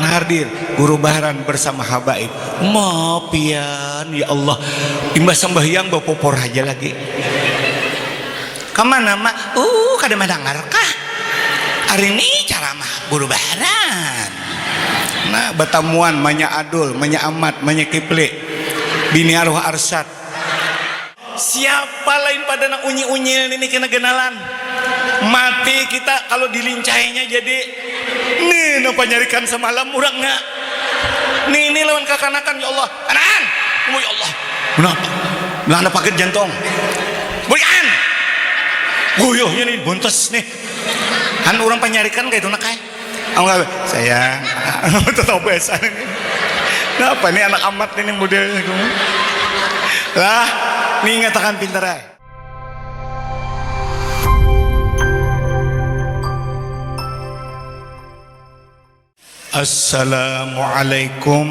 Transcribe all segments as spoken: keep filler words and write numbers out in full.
Hadir Guru Bahran bersama habaib. Mapian, ya Allah. Imbah sembahyang bapopor haja lagi. Kemana, Mak? Uh, kada mendengar kah? Hari ini ceramah Guru Bahran. Nah, batamuan Manya Adul, Manya Amat, Manya Kipli, Bini Arwah Arsat. Siapa lain pada nang unyil-unyil ini kena genalan. Mati kita kalau dilincainya jadi. Nih, nang panyarikan semalam urangnya. Nih, ini lawan kakanakan, ya Allah. Kanan! Oh, ya Allah. Kenapa? Nah, ada paket jantung. Bulikan! Oh, iya, ini buntes nih. Kan orang panyarikan kayak itu, nak, kayak. Aku nggak, sayang. Tetap biasa ini. Kenapa nih anak amat ini modelnya? Lah, nih ingatakan pintar, ay. Assalamualaikum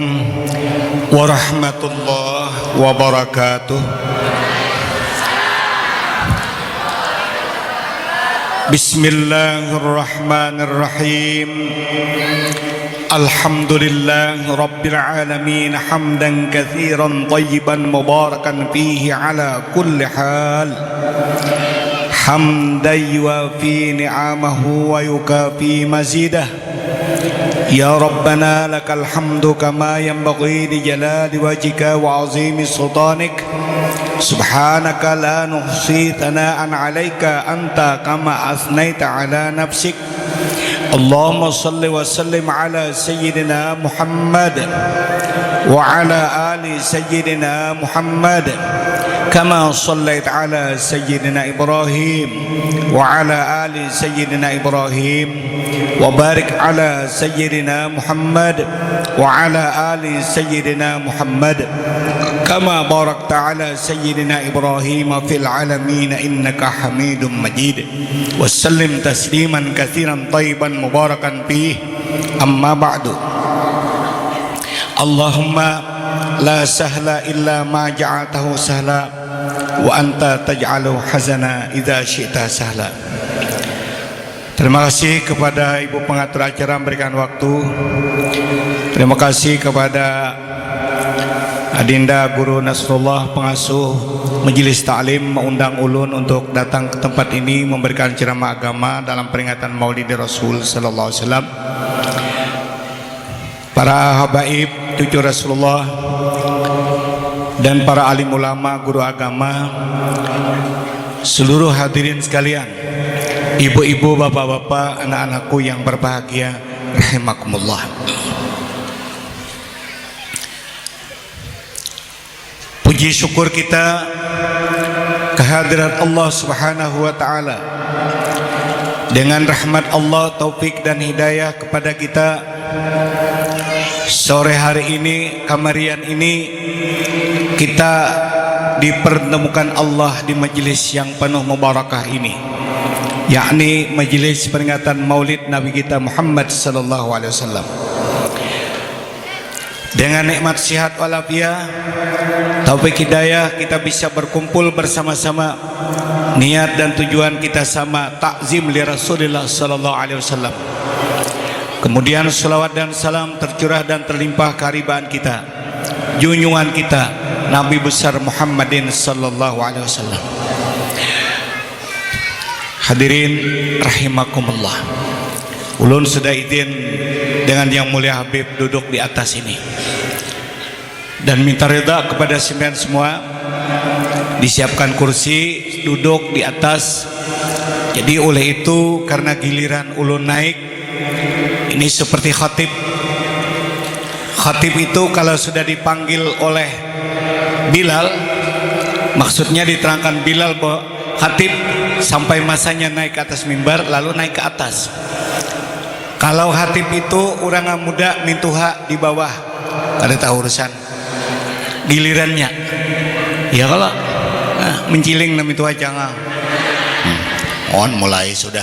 warahmatullahi wabarakatuh. Bismillahirrahmanirrahim. Alhamdulillahi rabbil alamin, hamdan katsiran tayyiban mubarakan fihi ala kulli hal. Hamdan yuwafi ni'amahu wa yukafi mazidah. Ya Rabbana, lakal hamdu kama yanbaghi li jalali wajhika wa azimi sultanik. Subhanaka la nuhsi thanaan alaika anta kama asnaita ala nafsik. Allahumma salli wa sallim ala sayyidina Muhammad wa ala ali sayyidina Muhammad, kama sallaita ala sayyidina Ibrahim wa ala ali sayyidina Ibrahim, wa barik ala sayyidina Muhammad wa ala ali sayyidina Muhammad, kama barakta ala sayyidina Ibrahim fil alamin innaka Hamidum Majid. Wa sallim tasliman katsiran tayyiban mubarakan fih. Amma ba'du. Allahumma la sahla illa ma ja'altahu sahla, wa anta taj'alul hazana idza syi'ta sahla. Terima kasih kepada Ibu pengatur acara memberikan waktu. Terima kasih kepada Adinda Guru Nasrullah, pengasuh Majelis Taklim, mengundang ulun untuk datang ke tempat ini memberikan ceramah agama dalam peringatan Maulid Rasul sallallahu alaihi wasallam. Para habaib, cucu Rasulullah, dan para alim ulama, guru agama, seluruh hadirin sekalian, ibu-ibu, bapak-bapak, anak-anakku yang berbahagia, rahimakumullah. Puji syukur kita kehadirat Allah Subhanahu wa Ta'ala. Dengan rahmat Allah, taufik, dan hidayah kepada kita, sore hari ini, kamarian ini, kita dipertemukan Allah di majelis yang penuh mubarakah ini, yakni majelis peringatan Maulid Nabi kita Muhammad sallallahu alaihi wasallam. Dengan nikmat sihat walafiat, taufik hidayah, kita bisa berkumpul bersama-sama. Niat dan tujuan kita sama, takzim li Rasulillah sallallahu alaihi wasallam. Kemudian salawat dan salam tercurah dan terlimpah keharibaan kita, junjungan kita, Nabi besar Muhammadin sallallahu alaihi wasallam. Hadirin rahimakumullah. Ulun sudah izin dengan Yang Mulia Habib duduk di atas ini. Dan minta rida kepada simian semua, disiapkan kursi, duduk di atas. Jadi oleh itu, karena giliran ulun naik, ini seperti khatib. Khatib itu kalau sudah dipanggil oleh Bilal, maksudnya diterangkan Bilal bahwa khatib sampai masanya naik ke atas mimbar, lalu naik ke atas. Kalau khatib itu orang muda, mintuha di bawah, kada tahu urusan. Gilirannya, ya kalau, nah, menciling nami tuha cangang. Hmm. On mulai sudah.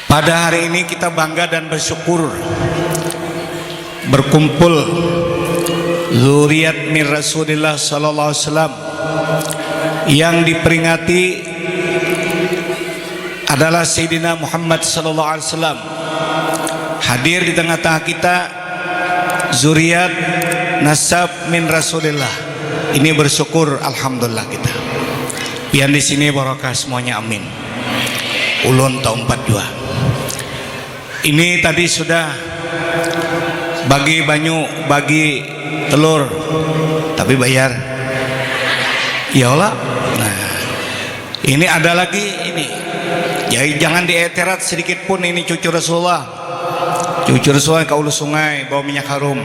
Pada hari ini kita bangga dan bersyukur berkumpul zuriat min Rasulillah sallallahu alaihi wasallam yang diperingati adalah Sayyidina Muhammad sallallahu alaihi wasallam hadir di tengah-tengah kita, zuriat nasab min Rasulillah. Ini bersyukur, alhamdulillah kita. Pian di sini barokah semuanya, amin. Ulun taumpat jua. Ini tadi sudah bagi banyu, bagi telur, tapi bayar. Iyalah. Nah, ini ada lagi ini. Jadi jangan dieterat sedikit pun, ini cucu Rasulullah. Cucu Rasulullah ka Ulu Sungai bawa minyak harum.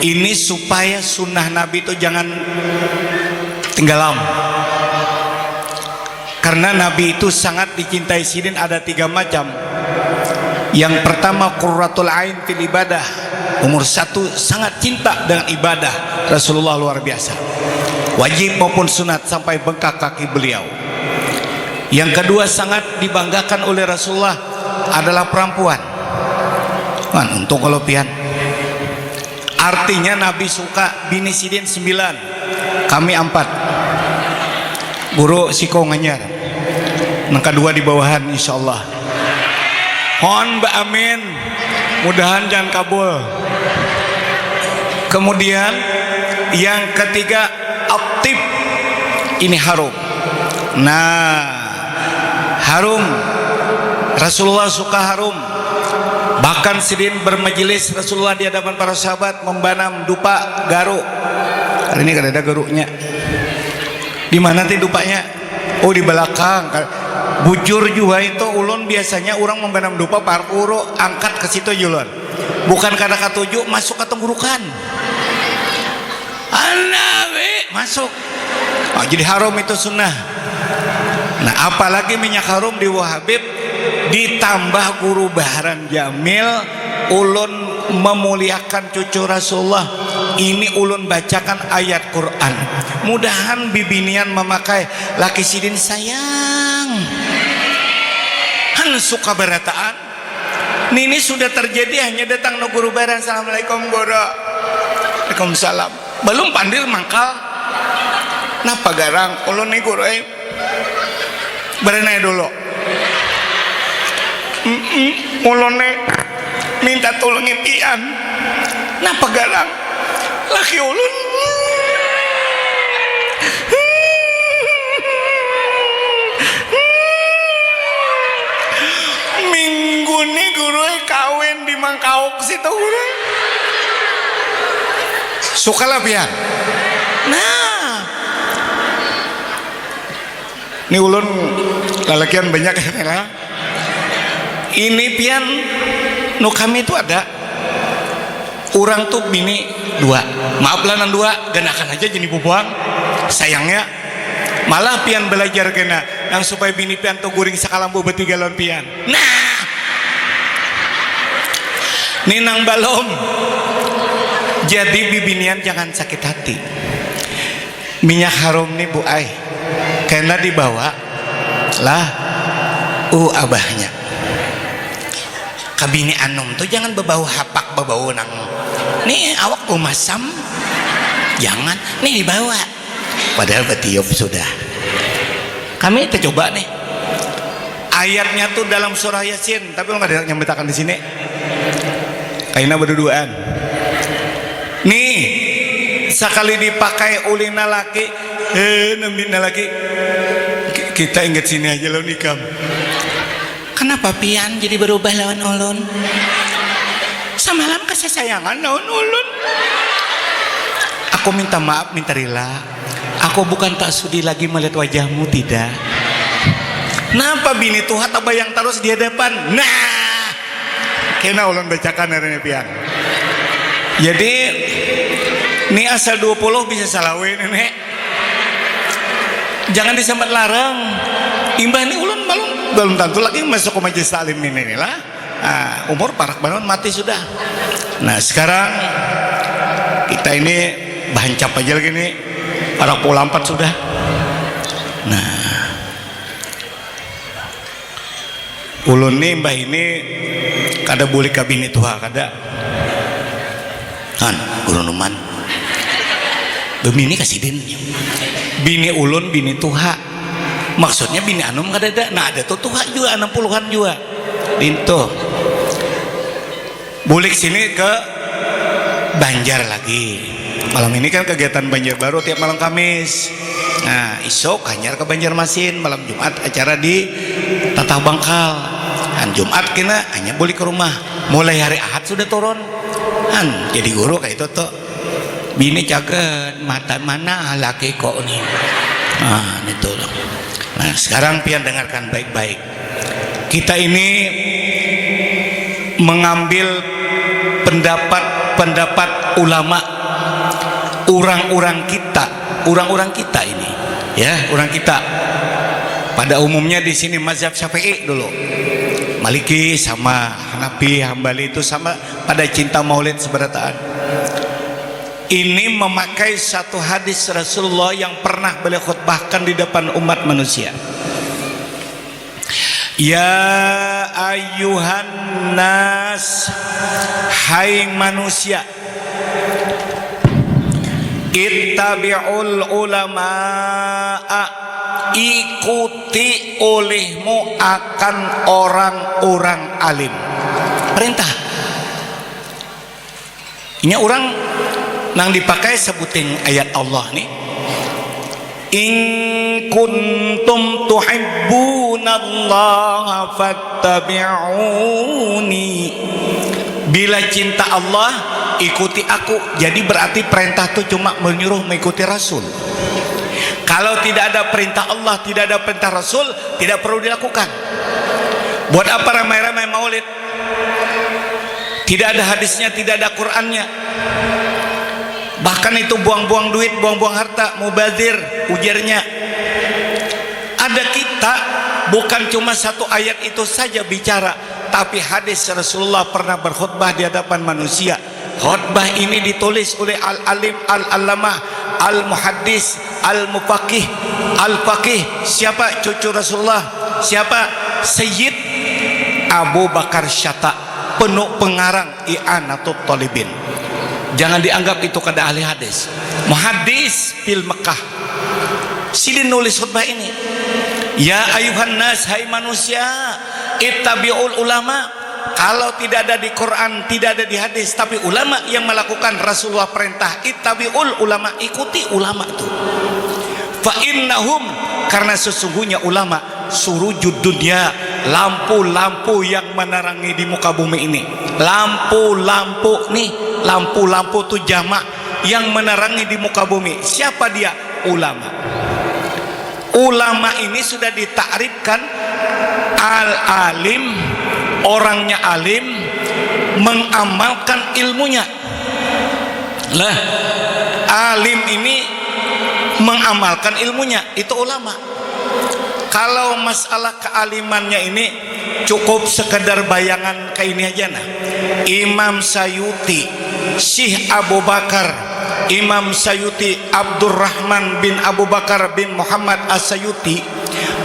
Ini supaya sunnah Nabi itu jangan tenggelam. Karena Nabi itu sangat dicintai sidin, ada tiga macam. Yang pertama, qurratul ain fil ibadah. Umur satu, sangat cinta dengan ibadah Rasulullah, luar biasa. Wajib maupun sunat, sampai bengkak kaki beliau. Yang kedua, sangat dibanggakan oleh Rasulullah adalah perempuan. Kan untung kalau pian. Artinya Nabi suka bini sidin sembilan, kami ampat. Guru siko nganyar. Nang kedua di bawahan, insyaallah. Hon, Mbak, amin. Mudahan jangan kabul. Kemudian yang ketiga, atib. Ini harum. Nah, harum. Rasulullah suka harum. Bahkan sidin bermajelis Rasulullah di hadapan para sahabat, membanam dupa garu. Hari ini kada ada garunya. Di mana ti dupanya? Oh, di belakang. Bujur jua itu, ulun biasanya urang membanam dupa, parkuru angkat ke situ aja ulun. Bukan kada katuju, masuk ke tenggorokan. Anawi masuk. Oh, jadi harum itu sunnah. Nah, apalagi minyak harum di Wahabib, ditambah guru Bahran Jamil, ulun memuliakan cucu Rasulullah. Ini ulun bacakan ayat Quran. Mudahan bibinian memakai, laki sidin sayang. Han suka barataan. Nini sudah terjadi, hanya datang no guru Bahran, "Assalamualaikum, guru." "Waalaikumsalam." Balum pandir mangkal. "Napa garang?" "Ulun ni, guru, eh, berenai dulu." "Mm-mm, ulun ni minta tulungi pian." "Napa garang?" "Laki ulun minggu ni, guru, eh, kawin di Mangkauk situ, guru." Sukalah pian. Nah. Ni ulun lalakian banyak ya, lah. Ini pian, nu kami tu ada. Urang tu bini dua. Maaf lah nang dua, ganakan aja jadi bubuang. Sayangnya, malah pian belajar kena nang supaya bini pian tu guring sakalambu betiga lawan pian. Nah. Ni nang balum. Jadi bibinian jangan sakit hati. Minyak harum ni, Bu ai, kena dibawa lah, uh, abahnya. Kabini anum tu jangan bebau hapak, bebau nang ni awak bau masam. Jangan, ni dibawa. Padahal betiup sudah. Kami tercoba nih. Ayatnya tuh dalam surah Yasin, tapi ulun kada nyambatakan di sini. Kaina baduduaan. Nih, sakali dipakai ulih nalaki, eh, nambina lagi. Ki-, kita ingat sini aja lo nikam. Kenapa pian jadi berubah lawan ulun? Samalam kesesayangan lawan ulun. Aku minta maaf, minta rila. Aku bukan tak sudi lagi melihat wajahmu, tidak. Napa bini tuha tabayang terus di hadapan? Nah, kena ulun bacakan hari ini pian. Jadi, ni asal dua puluh bisa salawe ini, Nek. Jangan disambat larang. Imbah ni ulun balum, balum tentu lagi masuk ke majelis taklim ini, nih lah. Nah, umur parak banar mati sudah. Nah, sekarang kita ini bahancap aja lagi nih. Parak pukul empat sudah. Nah. Ulun nih, mbah ini kada bulik ka bini tuha, kada. Han, guru Numan. Bini kasidin. Bini ulun, bini tuha. Maksudnya bini anum kadada. Nah, ada tuh tuha juga, enam puluhan juga. Dintu. Bulik sini ke Banjar lagi. Malam ini kan kegiatan Banjar Baru tiap malam Kamis. Nah, isuk hanyar ke Banjarmasin, malam Jumat acara di Tatah Bangkal. Han Jumat kena hanya bulik ke rumah. Mulai hari Ahad sudah turun. Han jadi guru kayak itu tuh. Bini caget, mata mana laki kok nih. Nah, itu loh. Nah, sekarang pian dengarkan baik-baik. Kita ini mengambil pendapat-pendapat ulama, orang-orang kita, orang-orang kita ini, ya, orang kita. Pada umumnya di sini mazhab Syafi'i dulu. Maliki sama Hanafi, Hambali itu sama pada cinta maulid seberataan. Ini memakai satu hadis Rasulullah yang pernah beliau khutbahkan di depan umat manusia. Ya ayuhan nas, hai manusia, ittabi'ul ulama'a, ikuti olehmu akan orang-orang alim. Perintah. Inya orang nang dipakai sebuting ayat Allah nih. In kuntum tuhibbunallaha fattabi'uni. Bila cinta Allah, ikuti aku. Jadi berarti perintah tuh cuma menyuruh mengikuti Rasul. Kalau tidak ada perintah Allah, tidak ada perintah Rasul, tidak perlu dilakukan. Buat apa ramai-ramai maulid? Tidak ada hadisnya, tidak ada Qurannya. Bahkan itu buang-buang duit, buang-buang harta, mubazir, ujarnya. Ada kita, bukan cuma satu ayat itu saja bicara, tapi hadis Rasulullah pernah berkhutbah di hadapan manusia. Khutbah ini ditulis oleh Al-Alim, Al-Allamah, Al-Muhaddis, Al-Mufaqih, Al-Faqih. Siapa cucu Rasulullah? Siapa? Sayyid Abu Bakar Syata, penuh pengarang I'anatut Talibin. Jangan dianggap itu kada ahli hadis. Muhaddis fil Mekah. Sidin nulis khutbah ini. Ya ayuhan nas, hai manusia, ittabi'ul ulama. Kalau tidak ada di Quran, tidak ada di hadis, tapi ulama yang melakukan, Rasulullah perintah, ittabi'ul ulama, ikuti ulama tuh. Fa innahum, karena sesungguhnya ulama surujud dunia, lampu-lampu yang menerangi di muka bumi ini. Lampu-lampu nih, lampu-lampu tuh jamak yang menerangi di muka bumi. Siapa dia? Ulama. Ulama ini sudah ditakrifkan al-alim, orangnya alim, mengamalkan ilmunya. Lah, alim ini mengamalkan ilmunya, itu ulama. Kalau masalah kealimannya ini cukup sekedar bayangan kayak ini aja nah. Imam Sayuti, Syekh Abu Bakar, Imam Sayuti, Abdurrahman bin Abu Bakar bin Muhammad As-Sayuti,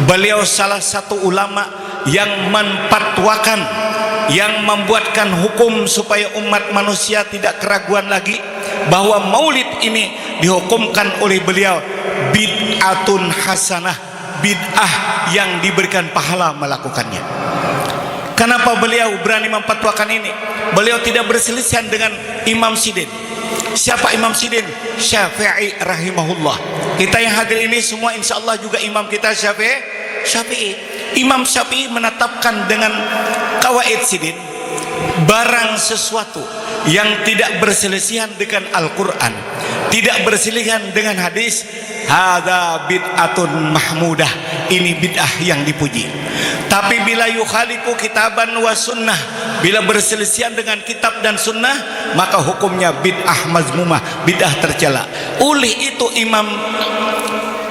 beliau salah satu ulama yang menfatwakan, yang membuatkan hukum supaya umat manusia tidak keraguan lagi bahwa maulid ini dihukumkan oleh beliau bid'atun hasanah, bid'ah yang diberikan pahala melakukannya. Kenapa beliau berani memfatwakan ini? Beliau tidak berselisihan dengan Imam Sidin. Siapa Imam Sidin? Syafi'i rahimahullah. Kita yang hadir ini semua insya Allah juga imam kita Syafi'i. Syafi'i. Imam Syafi'i menetapkan dengan kawaid Sidin, barang sesuatu yang tidak berselisihan dengan Al-Quran, tidak berselisihan dengan hadis, hadza bid'atun mahmudah. Ini bid'ah yang dipuji. Tapi bila yukhalifu kitaban wa sunnah, bila berselisihan dengan kitab dan sunnah, maka hukumnya bid'ah mazmumah, bid'ah tercela. Oleh itu Imam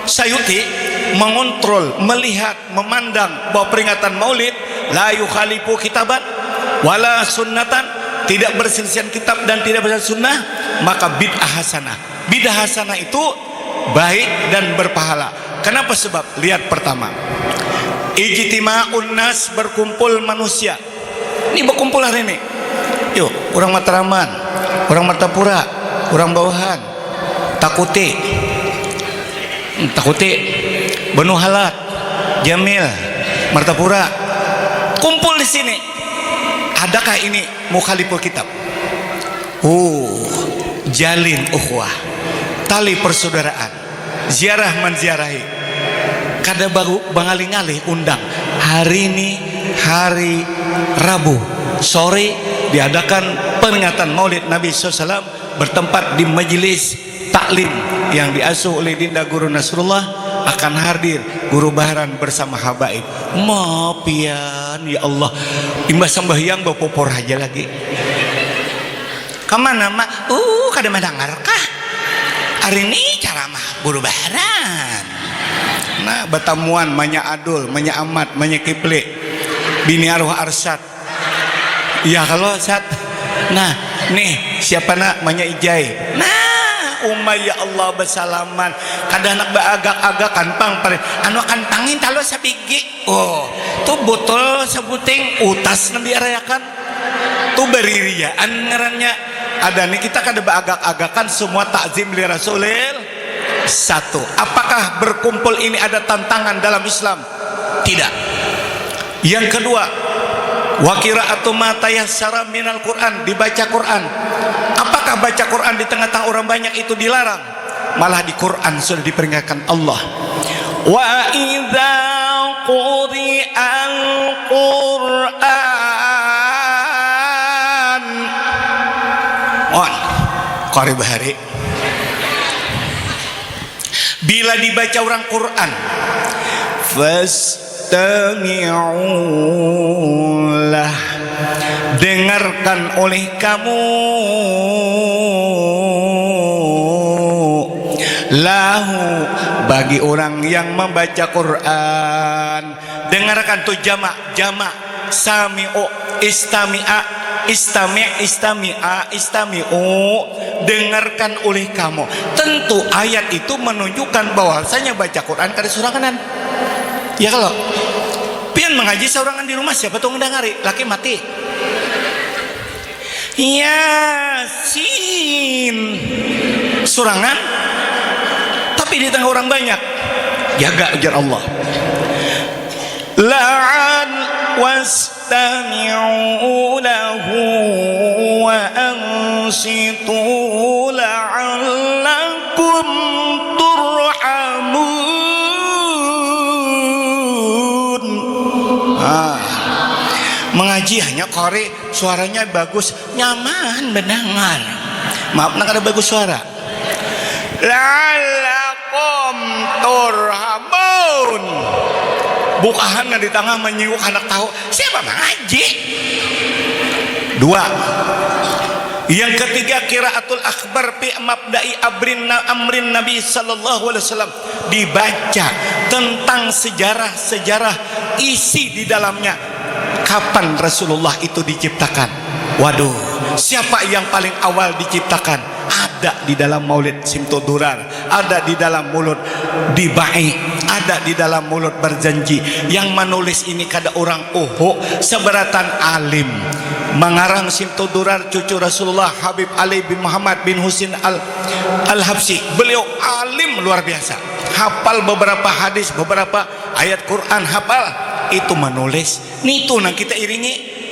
Sayuti mengontrol, melihat, memandang bahwa peringatan maulid la yukhalifu kitaban wala sunnatan, tidak berselisihan kitab dan tidak berselisihan sunnah, maka bid'ah hasanah. Bid'ah hasanah itu baik dan berpahala. Kenapa? Sebab lihat pertama, ijtima'un nas, berkumpul manusia. Ini berkumpul hari ini. Yuk, orang Mataraman, orang Martapura, orang Bawahan, Takuti, hmm, Takuti, Benua Halat, Jamil, Martapura, kumpul di sini. Adakah ini mukhaliful kitab? Uh, jalin ukhuwah, tali persaudaraan, ziarah menziarahi. Kada baru bangalih-ngalih undang. Hari ini hari Rabu sore diadakan peringatan Maulid Nabi sallallahu alaihi wasallam bertempat di majelis taklim yang diasuh oleh Dinda Guru Nasrullah, akan hadir Guru Bahran bersama habaib. Ma pian, ya Allah. Imbah sambahyang bapopor haja lagi. Kamana, Mak? Uh, kada mandangar kah? Hari ini caramah Guru Bahran. Nah, batamuan Manya Adul, Manya Amat, Manya Kipli, bini Arwah Arsat. Ya, kalau Sat. Nah, nih, siapa nak? Manya Ijai. Nah, umai, ya Allah, basalaman. Kada handak baagak-agakan pang, pare. Anu akan pangin talua sabigi. Oh, tu botol sabuting, utas nang diarayakan. Tu baririaan ngarannya. Ada nih, kita kada baagak-agakan, semua takzim li Rasulil. Satu, apakah berkumpul ini ada tantangan dalam Islam? Tidak. Yang kedua, wa qiraatu ma tayassara minal Quran, dibaca Quran. Apakah baca Quran di tengah-tengah orang banyak itu dilarang? Malah di Quran sudah diperingatkan Allah. Wa idza quri'al Quran. On, qari bahari. Bila dibaca orang Quran, fastami'u lah, dengarkan oleh kamu, lahu, bagi orang yang membaca Quran. Dengarkan tu jamak, jamak. Sami'u, istami'a, istami', istami'a, istami'u. Dengarkan oleh kamu. Tentu ayat itu menunjukkan bahwasanya baca Quran kada suranganan. Ya kalau pian mengaji saurangan di rumah, siapa tuh ngedangari? Laki mati. Yasin. Surangan, tapi di tengah orang banyak. Jaga, ujar Allah. La'an wastami'u lahu wa ansitu la'allakum turhamun. Ah, mengaji hanya kori, suaranya bagus, nyaman mendengar. Maaf, nak ada bagus suara. La'allakum turhamun. Bukahan nang di tangah menyinggung anak tahu. Siapa mengaji? Dua. Yang ketiga, qiraatul akhbar fi mabda'i abrin na-, amrin Nabi sallallahu alaihi wasallam. Dibaca tentang sejarah-sejarah isi di dalamnya. Kapan Rasulullah itu diciptakan? Waduh, siapa yang paling awal diciptakan? Ada di dalam Maulid Simtudurar, ada di dalam Maulid Dibai, ada di dalam Maulid Berjanji. Yang menulis ini kada orang uhu, seberatan alim. Mengarang Simtudurar cucu Rasulullah Habib Ali bin Muhammad bin Husin Al Al Habsyi. Beliau alim luar biasa. Hafal beberapa hadis, beberapa ayat Quran hafal. Itu menulis. Nitu nang kita iringi.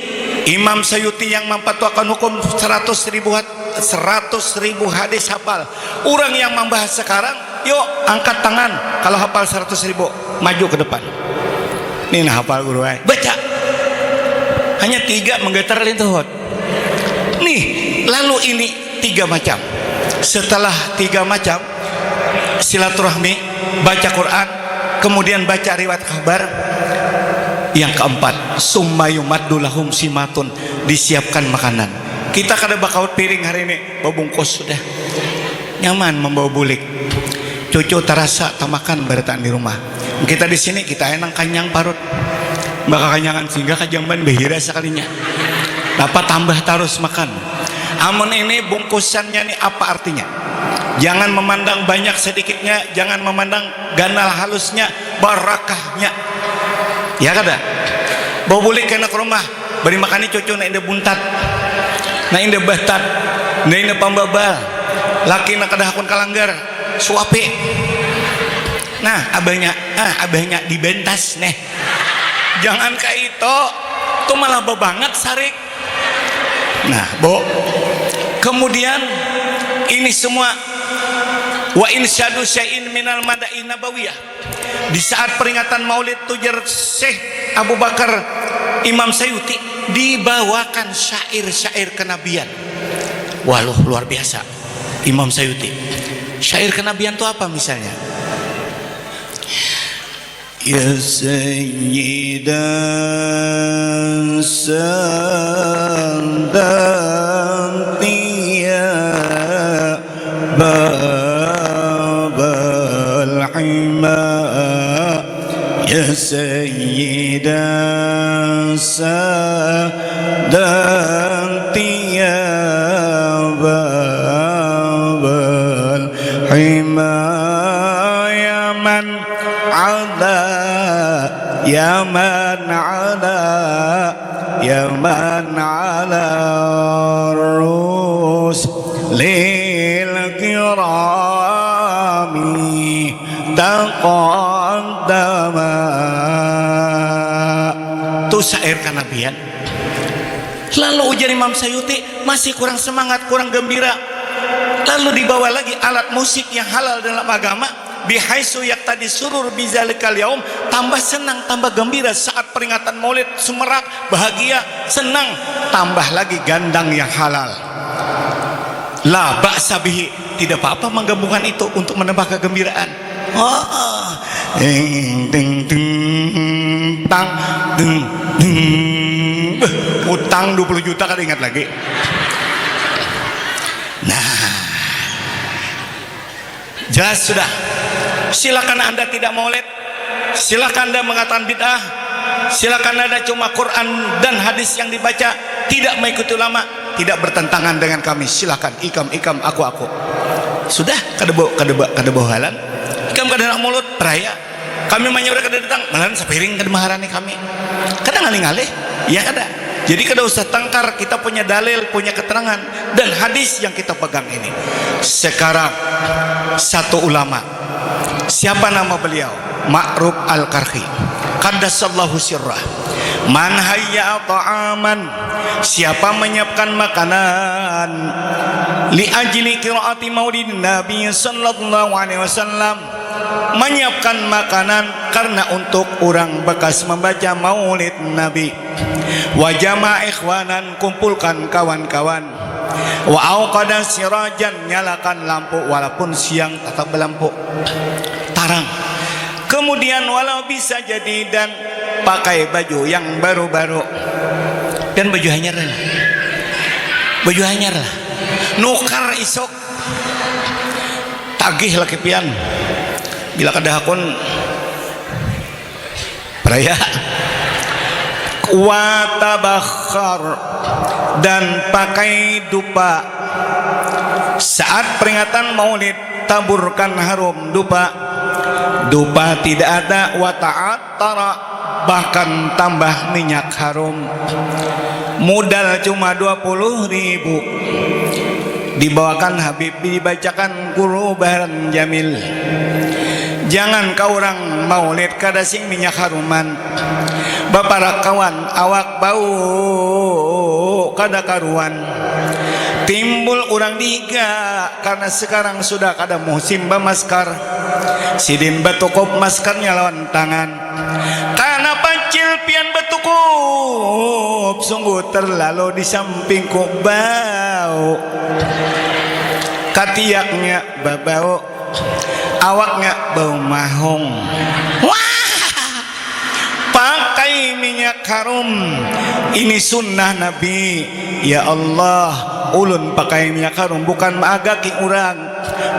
Imam Sayuti yang mampatuakan hukum seratus ribu had-, seratus ribu hadis hafal. Orang yang membahas sekarang, yuk angkat tangan kalau hafal seratus ribu, maju ke depan. Nih nah hafal guru ai. Baca. Hanya tiga menggetar lintuhut. Nih, lalu ini tiga macam. Setelah tiga macam, silaturahmi, baca Quran, kemudian baca riwayat kabar. Yang keempat, summa yumaddu lahum simatun, disiapkan makanan. Kita kada bakaut piring hari ini, babungkus sudah. Nyaman membawa bulik. Cucu tarasa tamakan barataan di rumah. Kita di sini, kita enang kanyang parut. Bakakanyangan sehingga kajamban bahira sekalinya. Napa tambah tarus makan? Amun ini bungkusannya ni apa artinya? Jangan memandang banyak sedikitnya, jangan memandang ganal halusnya, barakahnya. Ya kada? Bawa bulik kena ke rumah, beri makani cucu nak indah buntat, nak indah batat, nak indah pambabal, laki nak kada hakun kalanggar, suapi. Nah, abahnya, ah, abahnya dibentas neh. Jangan kayak itu, tuh malah bebanget sarik. Nah, Bu. Kemudian ini semua wa insyadu syai'in minal madain nabawiyah. Di saat peringatan Maulid tujar Syekh Abu Bakar Imam Sayuti dibawakan syair-syair kenabian. Waluh, luar biasa Imam Sayuti. Syair kenabian itu apa misalnya? Ya Sayyidan Sadat ya Babal Hima. Ya Sayyidan Sadat ya Babal Hima. Ya man ala, ya man ala, ya man ala ruslil kirami taqaddama. Tu syair kanabian. Lalu ujar Imam Sayuti, masih kurang semangat, kurang gembira. Lalu dibawa lagi alat musik yang halal dalam agama, bihaisu yaqtadi surur bizalikal yaum, tambah senang, tambah gembira saat peringatan Maulid, sumerak, bahagia, senang, tambah lagi gandang yang halal. La ba'sa bihi, tidak apa-apa menggabungkan itu untuk menambah kegembiraan. Oh, ding ding ding tang ding ding. Beuh, utang dua puluh juta kada ingat lagi. Nah. Jelas sudah. Silakan Anda tidak maulid. Silakan Anda mengatakan bid'ah. Silakan Anda cuma Quran dan hadis yang dibaca, tidak mengikuti ulama, tidak bertentangan dengan kami. Silakan ikam, ikam, aku, aku. Sudah, kada bau, kada ba, kada bau halan. Ikam kada nak mulut, peraya. Kami manyuruh kada datang, malahan sapiring kada maharani kami. Kada ngalih-ngalih, ya kada. Jadi kada usah tangkar, kita punya dalil, punya keterangan dan hadis yang kita pegang ini. Sekarang satu ulama, siapa nama beliau? Ma'ruf Al-Karkhi. Qaddasallahu sirrah. Man hayya ta'aman, siapa menyiapkan makanan, li ajli qiraati maulidin Nabi sallallahu alaihi wasallam, menyiapkan makanan karena untuk orang bekas membaca maulid Nabi. Wa jama ikhwanan, kumpulkan kawan-kawan. Wa auqada sirajan, nyalakan lampu walaupun siang tetap berlampu. Tarang. Kemudian walau bisa jadi dan pakai baju yang baru-baru. Dan baju hanyar lah. Baju hanyar lah. Nukar isuk. Tagih laki pian. Bila kada hakun peraya. Watabakhar, dan pakai dupa. Saat peringatan maulid, taburkan harum dupa. Dupa tidak ada, wata'attara, bahkan tambah minyak harum. Modal cuma dua puluh ribu. Dibawakan Habib, dibacakan guru Bahran Jamil. Jangan ka urang maulid kada sing minyak haruman. Baparak kawan awak bau kada karuan. Timbul urang dihiga karena sekarang sudah kada musim bamaskar. Sidin batukup maskarnya lawan tangan. Kana pacil pian batukup, sungguh terlalu di sampingku bau. Katiaknya babau, awaknya bau mahung. Wah! Pakai minyak harum. Ini sunnah Nabi. Ya Allah, ulun pakai minyak harum bukan maagaki urang.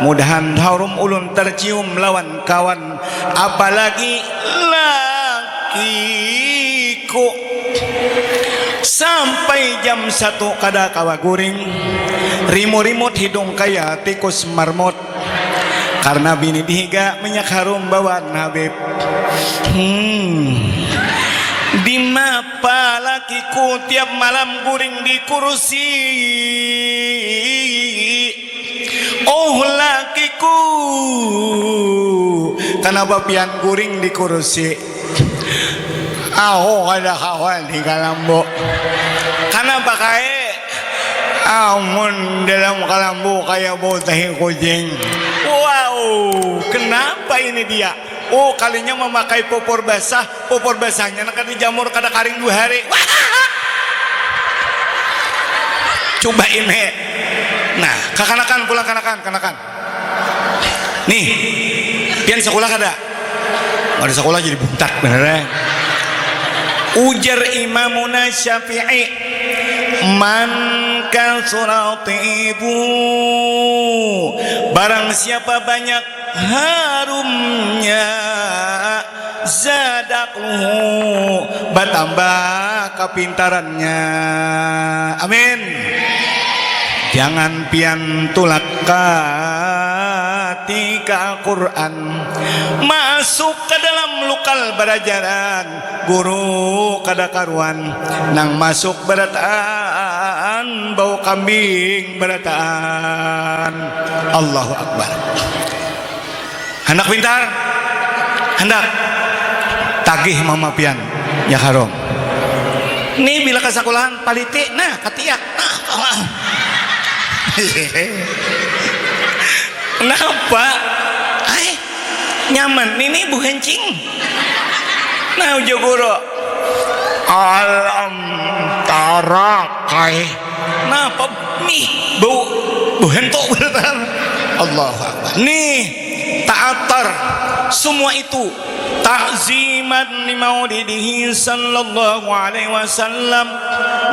Mudahan harum ulun tercium lawan kawan, apalagi lakiku. Sampai jam satu kada kawa guring, rimu-rimut hidung kaya tikus marmut. Karena bini dihiga minyak harum bawaan Habib. Hmm. Dimapa lakiku tiap malam guring di kursi. Oh lakiku, Kenapa pian guring di kursi? Aku kada kawa di kalambu. Kenapa kae? Amun dalam kalambu kaya bau tahi kucing. Wow, kenapa ini dia? Oh, kalinya memakai popor basah. Popor basahnya nak dijamur kada karing dua hari. Coba ini. Nah, kakanakan pulang kanakan, kanakan. Nih, pian sekolah kada? Ada sekolah jadi buntat bener eh. Ujar Imamuna Syafi'i, man kasurat ibu, barang siapa banyak harumnya, zadakluhu, batambah kapintarannya. Amin. Jangan pian tulak katika Quran masuk ke dalam lukal barajaran, guru kada karuan nang masuk barataan bau kambing barataan. Allahu Akbar. Handak pintar? Handak. Tagih mama pian, ya harum. Nih bila kasakulahan paliti, nah katiak. Nah, napa? Ai, nyaman nini buhancing. Nah, ujar guru. Alam tarak ai. Napa nih bau buhantu. Allahu Akbar. Nih, ta'atar semua itu ta'ziman li maulidihi sallallahu alaihi wasallam.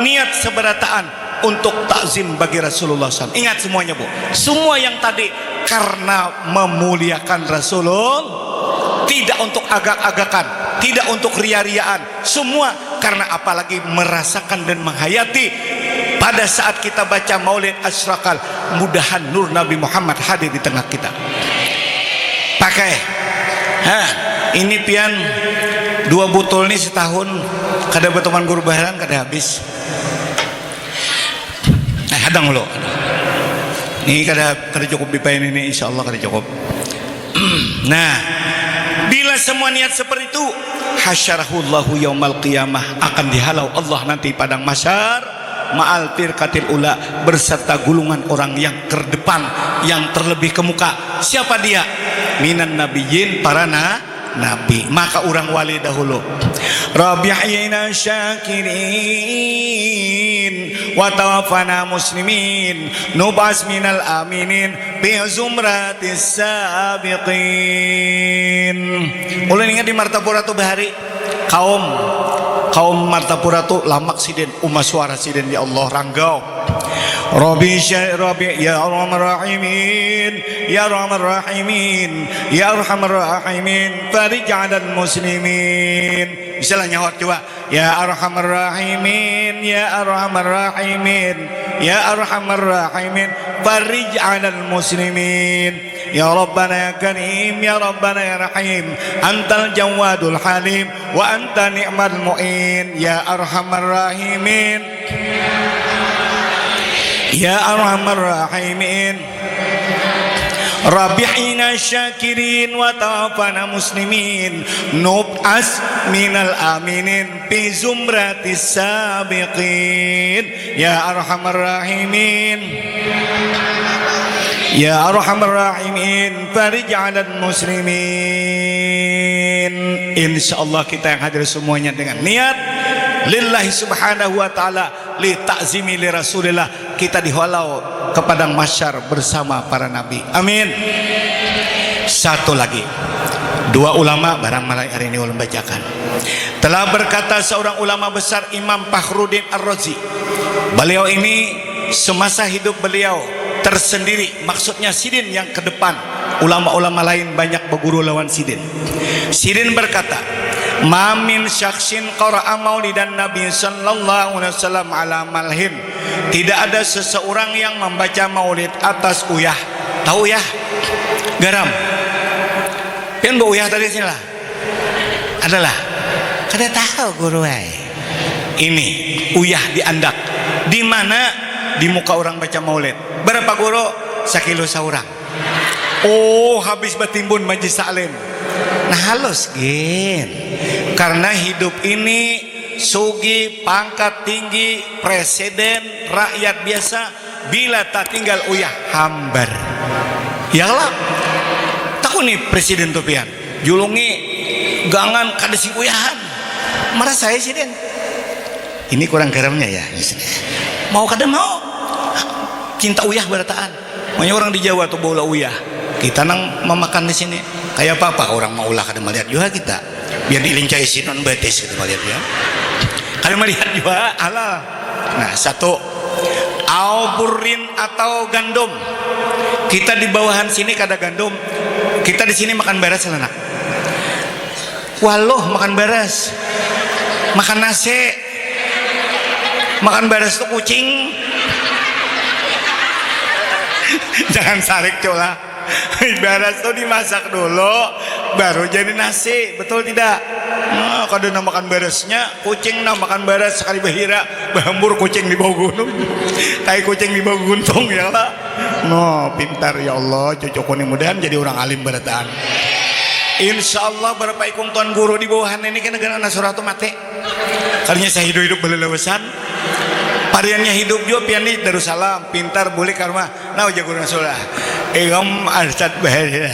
Niat seberataan untuk takzim bagi Rasulullah sallallahu alaihi wasallam. Ingat semuanya, Bu. Semua yang tadi karena memuliakan Rasulullah, tidak untuk agak-agakan, tidak untuk ria-riaan. Semua karena apalagi merasakan dan menghayati pada saat kita baca Maulid Asyraqal, mudahan nur Nabi Muhammad hadir di tengah kita. Pakai. Hah, ini pian dua butul nih setahun kada berteman guru baharan kada habis. Eh, hadang dulu. Ini kada kada cukup dipain ini, insya Allah kada cukup. Nah, bila semua niat seperti itu, hasyarahullahu yaumal qiyamah, akan dihalau Allah nanti padang mahsyar ma'al firqatil ula, berserta gulungan orang yang terdepan, yang terlebih ke muka. Siapa dia? Minan nabiyyin, para na nabi. Maka urang wali dahulu. Rabbi ahyina syakirin wa tawaffana muslimin, nub'as minal aminin fi zumratis sabiqin. Ulun ingat di Martapura tu bahari, kaum kaum Martapura tu lamak sidin, uma suara sidin, ya Allah, ranggau. Rabbi sya-, Rabbi, ya Arhamar Rahimin, ya Arhamar Rahimin, ya Arhamar Rahimin, farij 'alal muslimin. Bisa lah nyahut coba. Ya Arhamar Rahimin, ya Arhamar Rahimin, ya Arhamar Rahimin, farij 'alal muslimin. Ya Rabbana ya Karim, ya Rabbana ya Rahim, antal Jawadul Halim, wa anta ni'mal mu'in, ya Arhamar Rahimin. Ya Arhamar Rahimin. Rabbi ahyina syakirin wa tawaffana muslimin, nub'as minal aminin fi zumratis sabiqin, ya Arhamar Rahimin. Ya Arhamar Rahimin, farij 'alal muslimin. Insya Allah kita yang hadir semuanya dengan niat lillahi subhanahu wa ta'ala, li ta'zimi li Rasulillah, kita dihalau ke padang mahsyar bersama para nabi. Amin. Satu lagi, dua ulama barang malai hari ini ulun bacakan. Telah berkata seorang ulama besar, Imam Fakhruddin Ar-Razi. Beliau ini semasa hidup beliau tersendiri, maksudnya sidin yang ke depan, ulama-ulama lain banyak berguru lawan sidin. Sidin berkata, "Ma min syakhsin qara'a maulidan Nabi sallallahu alaihi wasallam ala malhin." Tidak ada seseorang yang membaca maulid atas uyah. Tahu uyah? Garam. Pian bauyah tadi sini lah. Adalah. Kada tahu guru ai. Ini uyah diandak. Di mana? Di muka orang baca maulid. Berapa guru? Sakilo saurang. Oh, habis batimbun majlis taklim. Nah, halus gin. Karena hidup ini sugi, pangkat tinggi, presiden, rakyat biasa, bila tak tinggal uyah hambar. Ya lah. Takuni presiden tu pian. Julungi gangan kada sing uyahan. Marasai sidin. Ini kurang garamnya ya. Mau kada mau. Cinta uyah barataan. Makanya orang di Jawa tuh bola uyah. Kita nang memakan di sini. Kayak apa-apa orang maulah kada melihat juga kita. Biar dilincai sinon betis kita melihat ya. Kada melihat juga halal. Nah, satu. Au burrin atau gandum. Kita di bawahan sini kada gandum. Kita di sini makan beras lah nak. Waluh makan beras. Makan nasi. Makan beras tuh kucing. Jangan sarik cola. Beras tuh dimasak dulu, baru jadi nasi, betul tidak? Nah, kada nang makan berasnya, kucing nang makan beras sekali bahira, bahambur kucing di bawah gunung, tai kucing di bawah guntung ya lah. No, pintar ya Allah, cucuku ni mudahan jadi orang alim barataan. Insya Allah berapa ikung tuan guru di bawahan ini kena kena surah tu mati. Karena saya hidup-hidup belelewesan. Pariannya hidup juga pian ni Darussalam, pintar bulik karma. Nah, ujar guru Rasulullah, "Igam arsat bahasa."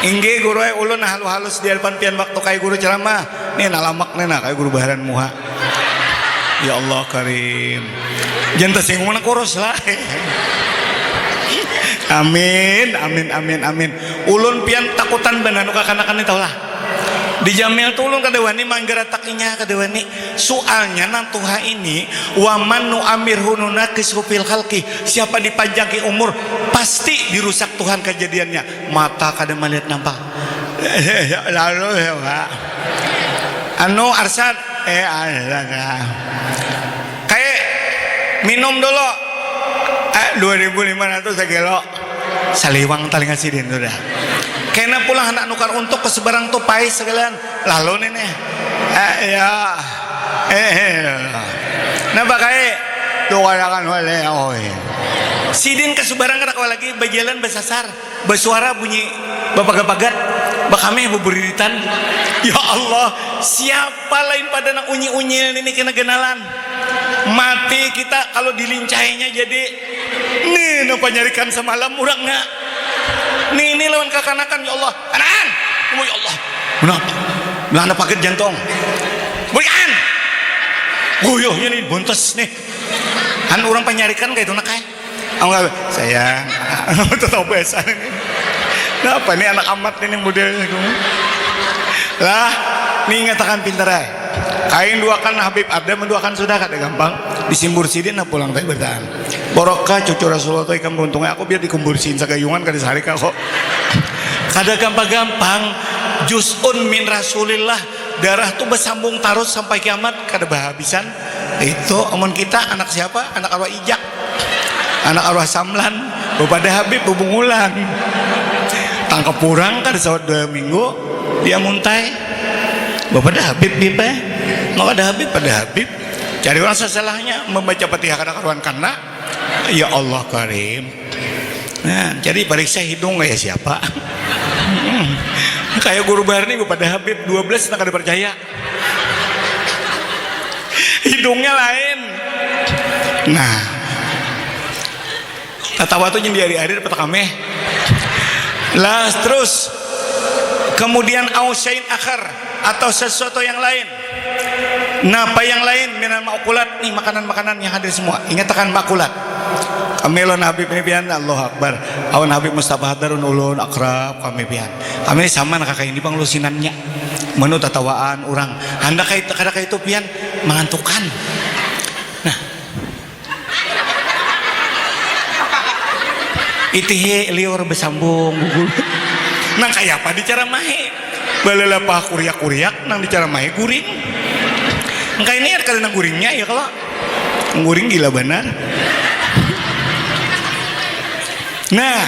Inggih guru ai, ulun nah halus-halus di hadapan pian waktu kai guru ceramah. Nih nah lamak nih nah kai guru baharan muha. Ya Allah karim. Jangan tersinggung mana kurus lah. Amin, amin, amin, amin. Ulun pian takutan banar nu kakanakan ni tahu lah. Di Jamil tu ulun kada wani manggaratakinya, kada wani. Soalnya nang tuha ini, waman nu amir hunu nakis hupil halki. Siapa dipanjangki umur, pasti dirusak Tuhan kejadiannya. Mata kada melihat nampak. Lalu ya Pak. Anu arsat, eh arsat. Kayak minum dulu. Eh, dua ribu lima ratus sekilo. Saliwang talinga sidin tu dah. Kena pulang anak nukar untuk ke seberang tu pais sekalian. Lalu nih nih. Eh, ya. Eh, eh. Napa kai? Tukarakan oleh oi. Sidin ke seberang kada kawa lagi berjalan bersasar, bersuara bunyi bapagat-pagat, bakameh beburiritan. Ya Allah, siapa lain pada nang unyi-unyil ini kena genalan? Mati kita kalau dilincainya jadi nih napa nyarikan semalam urangnya. Nih ini lawan kakanakan ya Allah. Kanan. Oh ya Allah. Kenapa? Belanda paget jantung. Bulikan. Goyohnya nih buntes nih. Kan orang panyarikan kayak itu nak kayak. Aku nggak sayang. Tetap biasa ini. Kenapa nih anak amat ini modelnya? Lah, nih ingatakan pintar ay. Kain duakan Habib ada menduakan sudah kada gampang. Disimbur sidin nah pulang teh bertahan. Borokah cucu Rasulullah tu ikam beruntungnya aku biar dikumbursihin sagayungan kada sarik aku. Kada gampang-gampang. Juz'un min Rasulillah. Darah tu bersambung tarus sampai kiamat kada berhabisan. Itu amun kita anak siapa? Anak arwah ijak. Anak arwah samlan. Bapada Habib bebungulan. Tangkap orang kada sawat dua minggu dia muntai. Bapada Habib bipa. Mau kada Habib pada Habib. Cari orang sesalahnya membaca Fatihah kada karuan karena ya Allah karim. Nah, jadi pariksa hidung kayak siapa? Hmm. Kayak guru Barni pada Habib dua belas nang kada percaya. Hidungnya lain. Nah. Tatawa tuh jadi hari-hari dapat kami. Lah terus kemudian au syai'in akhar atau sesuatu yang lain. Napa yang lain minal makulat nih makanan-makanan yang hadir semua. Ingatakan makulat. Kami lawan Habib ini pian Allahu Akbar. Awan Habib Mustafa Hadarun ulun akrab kami pian. Kami sama nak kakak ini bang lusinannya. Menu tatawaan orang. Anda kayak kada kayak itu pian mengantukan. Nah. Itihi liur bersambung gugul. Nang kaya apa dicaramahi? Balalapah kuriak-kuriak nang dicaramahi guring. Engka ini kada nang guringnya ya kalau guring gila banar. Nah,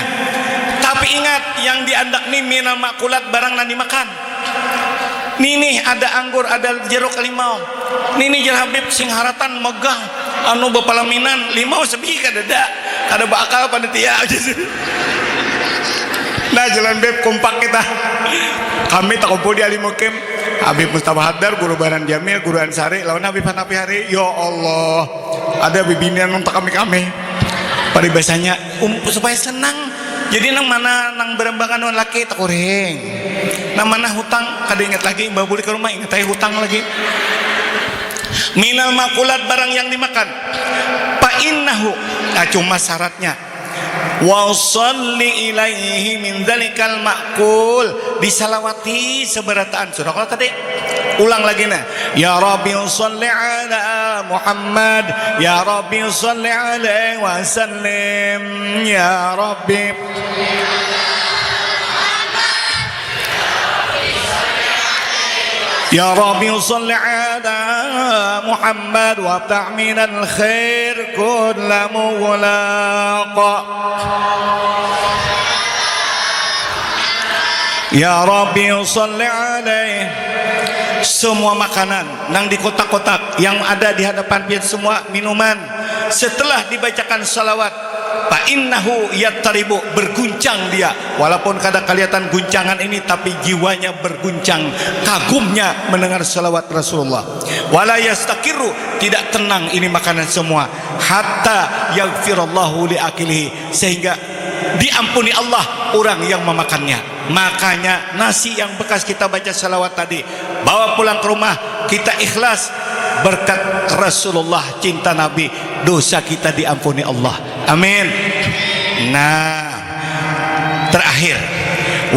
tapi ingat yang diandak ni minal makulat barang nang dimakan. Ninih ada anggur, ada jeruk, limau. Ninih jar Habib sing haratan megang anu bapalaminan limau sebiji kadada. Kada baakal panitia aja sih. Ah, jalan Beb, kompak kita. Kami takumpul di Alimukim. Habib Mustafa Haddar, Guru Baran Jamil, Guru Ansari, lawan Habib Hanafi Hari. Ya Allah, ada bibinian nang takami-kami. Paribasanya, um, supaya senang. Jadi nang mana nang berambangan wan laki takuring. Nang mana hutang kada ingat lagi, imbah bulik ka rumah ingat ai hutang lagi. Minal makulat, barang yang dimakan. Fa innahu, nah, cuma syaratnya. Wa shalli ilaihi min dzalikal ma'kul. Disalawati sabarataan. Sudah kalau tadi? Ulang lagi nah. Ya Rabbi shalli ala Muhammad. Ya Rabbi shalli alaihi wa sallim. Ya Rabbi. Ya Rabbi shalli ala Muhammad wa ta'minal khair kulla mughlaq. Ya Rabbi shalli alaih. Semua makanan nang di kotak-kotak yang ada di hadapan pian, semua minuman, setelah dibacakan salawat, fa innahu yattaribu, berguncang dia. Walaupun kada kelihatan guncangan ini, tapi jiwanya berguncang, kagumnya mendengar salawat Rasulullah. Wala yastaqirru, tidak tenang ini makanan semua. Hatta yaghfirallahu li akilihi, sehingga diampuni Allah orang yang memakannya. Makanya nasi yang bekas kita baca salawat tadi, bawa pulang ke rumah, kita ikhlas, berkat Rasulullah, cinta Nabi, dosa kita diampuni Allah. Amin. Nah, terakhir,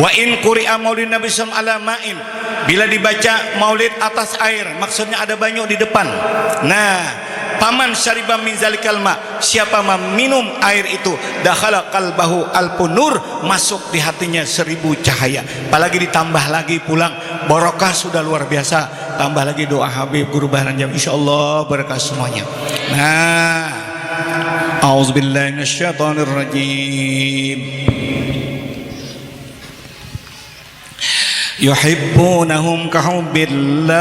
wa in quri'a maulid Nabi sallallahu alaihi wasallam ala ma'in, bila dibaca maulid atas air, maksudnya ada banyu di depan. Nah, paman syariba min zalikal ma, siapa meminum air itu, dakhala qalbahu alfun nur, masuk di hatinya seribu cahaya. Apalagi ditambah lagi pulang, barokah sudah luar biasa. Tambah lagi doa Habib, Guru Baharan Jam, insya Allah berkah semuanya. Nah, a'udzubillahi minasyaitonirrajim. Yuhibbunahum kahubbillah,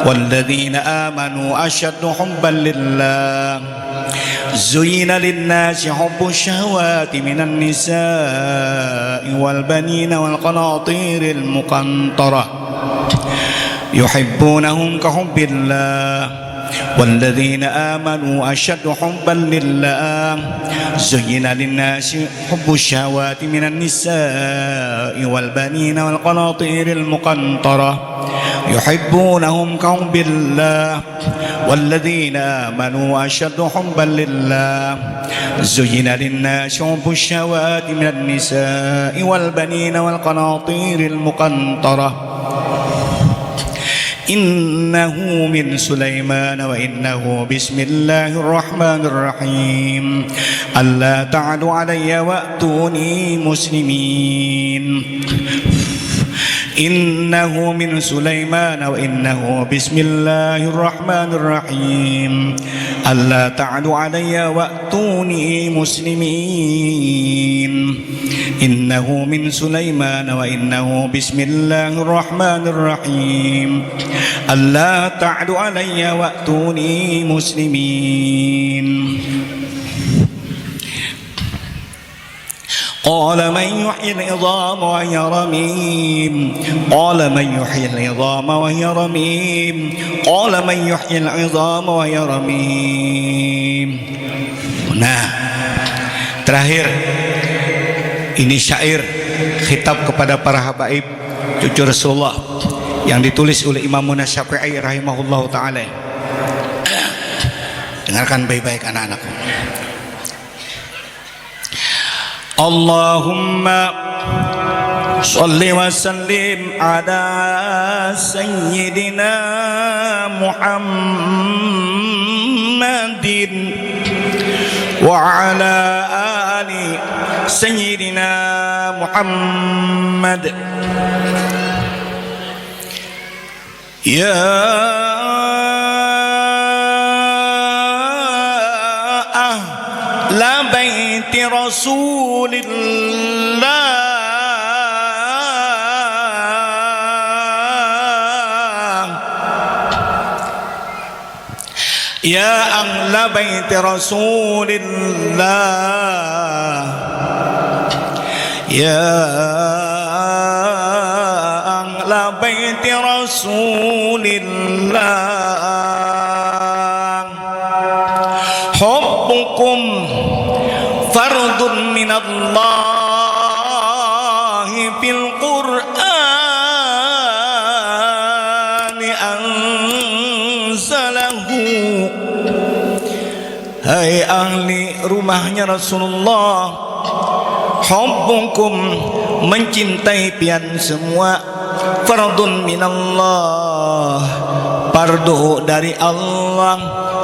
walladzina amanu asyaddu hubban lillah. Zuyyina linnasi hubbus syahawati minan nisa'i wal banina wal qanatiril muqantarah. Yuhibbunahum kahubbillah, walladzina amanu asyaddu hubban lillah. Zuyyina linnasi hubbus syahawati minan nisa'i wal banina wal qanatiril muqantarah. Yuhibbunahum kahubbillah, walladzina amanu asyaddu hubban lillah. Zuyyina linnasi hubbus syahawati minan nisa'i wal banina wal qanatiril muqantarah. Innahu min Sulaimana wa innahu bismillahirrahmanirrahim. Alla ta'lu alayya wa'tuni muslimin. Innahu min Sulaimana wa innahu bismillahirrahmanirrahim. Alla ta'lu alayya wa'tuni muslimin. Innahu min Sulaimana wa innahu bismillahirrahmanirrahim. Alla ta'lu alayya wa'tuni muslimin. Qala man yuhyil idhama wa hiya ramim. Qala man yuhyil idhama wa hiya ramim. Qala man yuhyil idhama wa hiya ramim. Nah, terakhir, ini syair khitab kepada para habaib, cucu Rasulullah, yang ditulis oleh Imamuna Syafi'i rahimahullahu ta'ala. Dengarkan baik-baik, anak-anakku. Allahumma shalli wa sallim ala Sayyidina Muhammadin wa ala ali Sayyidina Muhammad. Ya ahla baiti Rasulillah. Ya ahla baiti Rasulillah. يا أهل بيت رسول الله، حبكم فرض من الله في القرآن أنزله. Hai ahli rumahnya Rasulullah, hubbukum, mencintai pian semua, fardun minallah, pardu dari Allah,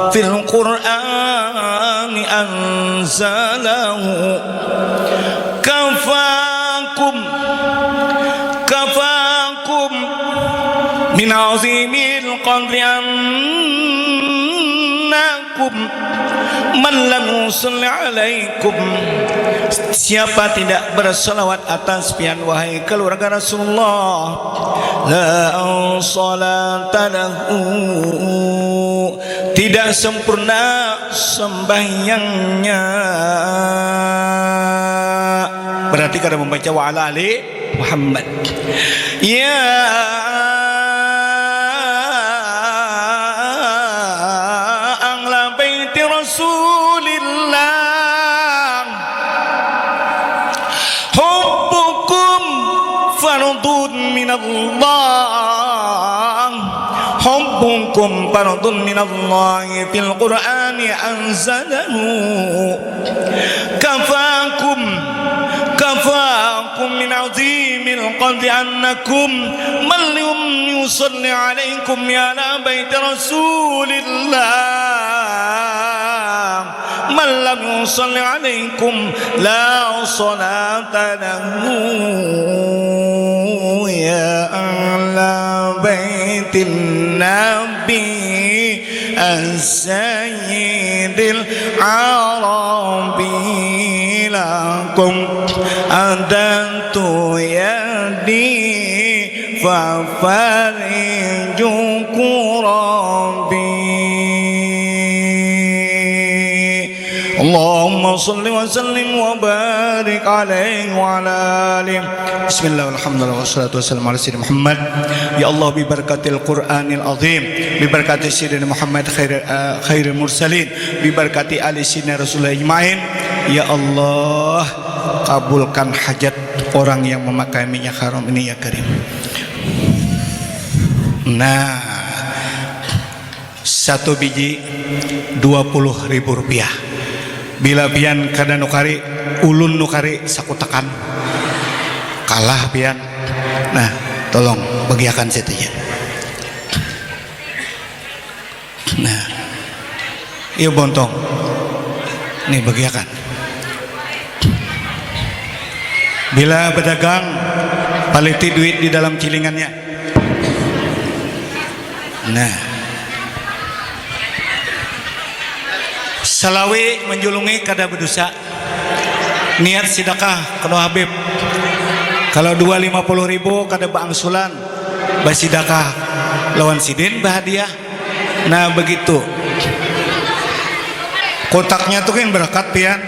fil Qur'ani anzalahu, kafakum, kafakum min azimil qadri anna alaikum, man lam yusalli alaikum, siapa tidak bersalawat atas pian wahai keluarga Rasulullah, la salata lahu, tidak sempurna sembahyangnya. Berarti kada membaca wa ala ali Muhammad. Ya ahla baiti Rasulillah, hubbukum fardun minallah, hubbukum fardun minallahi fil Qur'ani anzalahu. Kafakum, kafakum min azimil qadri annakum man lam yusalli alaikum ya ahla baiti Rasulillah, man lam yusalli alaikum la salata lahu. Ya ahla baitin nabi as-sayyidil arabi, lakum adantu yadi fafariju kurabi. Allahumma salli wa sallim wa barik alaihi wa ala alihi. Bismillah, walhamdulillah, wassalatu wassalamu ala sayyidina Muhammad. Ya Allah, bibarakatil Qur'anil azim, bibarakati sayyidina Muhammad khair, eh, khairil mursalin, bibarakati ali sayyidina Rasulullah ajmain. Ya Allah, kabulkan hajat orang yang memakai minyak haram ini ya Karim. Nah, satu biji dua puluh ribu rupiah. Bila pian kada nukari, ulun nukari sakutakan. Kalah pian. Nah, tolong bagiakan saja. Nah, iya bontong. Nih bagiakan. Bila badagang, paliti duit di dalam cilingannya. Nah. Salawi menjulungi kada berdosa. Niat sidakah kanu Habib. Kalau dua lima puluh ribu kada baangsulan, basidakah lawan sidin bahadiah. Nah, begitu. Kotaknya tuh kan berkat pian.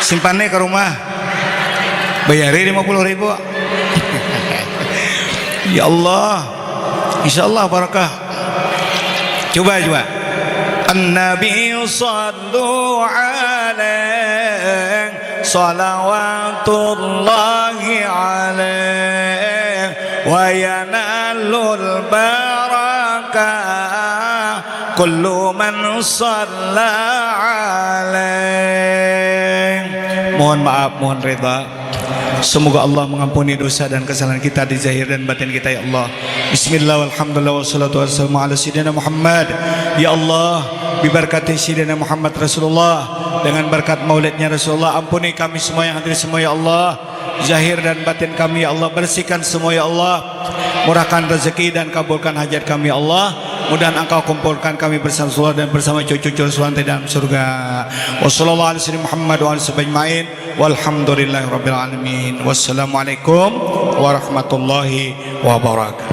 Simpannya ke rumah. Bayari lima puluh ribu. Ya Allah. Insya Allah barakah. Coba, coba. An-Nabi sallu alaih salawatullahi alaih wa yanalul barakah kullu man salla alaih. Mohon maaf, mohon rida. Semoga Allah mengampuni dosa dan kesalahan kita di zahir dan batin kita, ya Allah. Bismillah, walhamdulillah, wassalatu wassalamu ala sayyidina Muhammad. Ya Allah, bibarkati sayyidina Muhammad Rasulullah, dengan berkat maulidnya Rasulullah, ampuni kami semua yang hadir semua, ya Allah. Zahir dan batin kami, ya Allah, bersihkan semua, ya Allah. Murahkan rezeki dan kabulkan hajat kami, ya Allah. Mudahan Engkau kumpulkan kami bersama Rasulullah dan bersama cucu-cucu Rasulullah nanti dalam surga. Wassallallahu ala sayyidina Muhammad wa ala sahbihi ajmain. Walhamdulillahirabbil alamin. Wassalamualaikum warahmatullahi wabarakatuh.